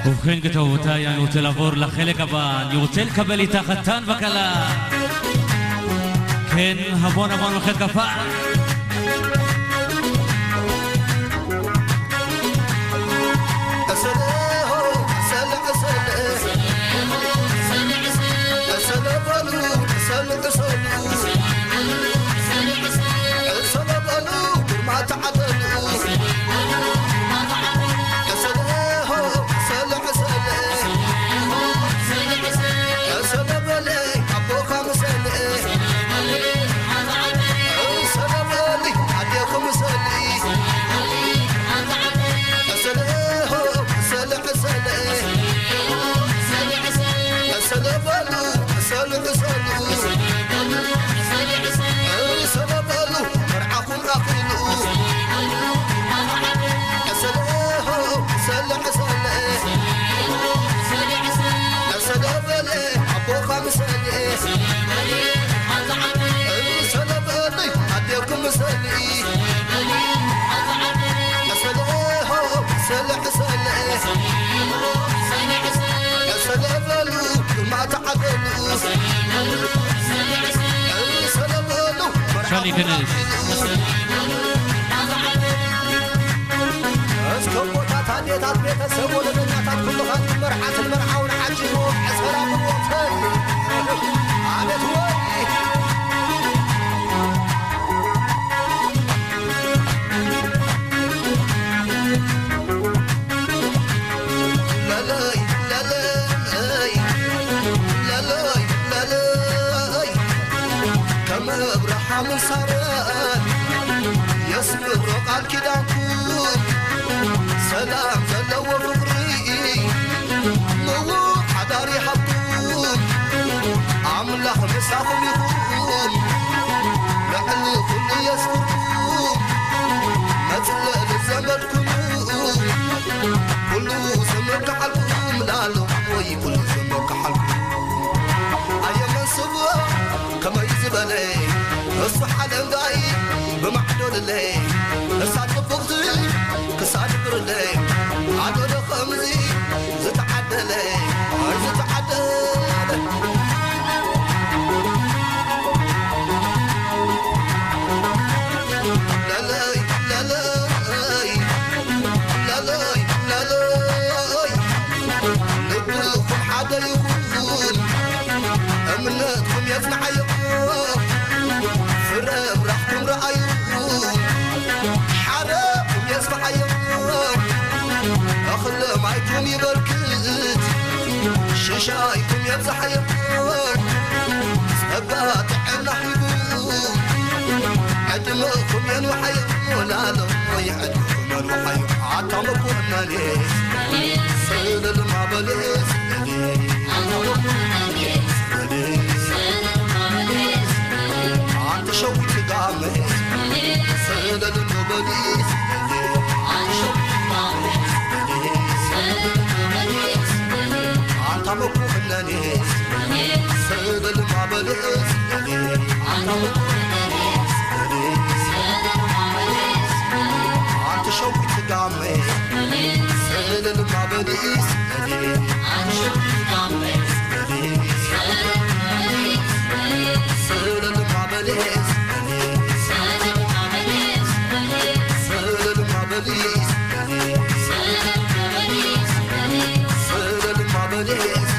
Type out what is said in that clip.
Uken gita wuta yan utel avor la xele kaba ni utel kabelita xatan bakala. Ken habon abon uken kafa. ሻኒ ክንእስ። እስከ ኣቦታት፣ ኣዴታት፣ ቤተሰብ፣ ወለደኛታት፣ ኩልኻትኩም መርዓትን መርዓውን ዓጂብዎም፣ ዕሰላ ብልዎም ሰብ። ኣቤት ወይ! ላላይ፣ ላላይ፣ ላላይ፣ ላላይ፣ ከም ኣብርሃምን ሳራን የስምሮ ቃል ኪዳንኩም፣ ሰላም ዘለዎ ፍቕሪ ምዉቕ ሓዳር ይሃብኩም፣ ኣምላኽ ምሳኹም ይኹን፣ ልዕሊ ኩሉ የስፍርኩም፣ መጽለሊ ዘመድኩም፣ ኩሉ ዘመድ ከሓልኩም፣ ላሎ ወይ ኩሉ ዘመድ ከሓልኩም። ኣየ መንስቦ ከመይ ዝበለ እሱ ሓለንጋይ ብማዕዶልለ እሳ ጽብቕቲ ክሳድ ብርለ ኣዶ ዶ ከምዚ ዝተዓደለ ኣይ ዝተዓደለ። ላላይ ላላይ ላላይ ላላይ ልብኹም ሓደ ይኹን፣ እምነትኩም የጽንዓዮ፣ ፍረ ብራኽኩም ረኣዩ፣ ሓረኹም የስፍሓዮ፣ እኽሊ ማይኩም ይበርክት፣ ሽሻይኩም የብዝሓዮ፣ ጸጋ ጥዕና ሂቡ፣ ዕድመኹም የንውሓዮ፣ ላሎ ይዕድመ መርውሓዮ ኣታ መኮነኔ ሰለል ማበሌ ሰለሌ ሰለሌ ኣንተ ሸዊት ጋመ ሰለል ማበሌ ሰለሌ ኣንታ መኮነኔ ሰለል ማበሌ ሰለሌ ኣንታ መኮነኔ ኣንቲ ሸዊት ጋመ ሰለል ማበሊስ ሰለል ማበሊስ ሰለል ማበሊስ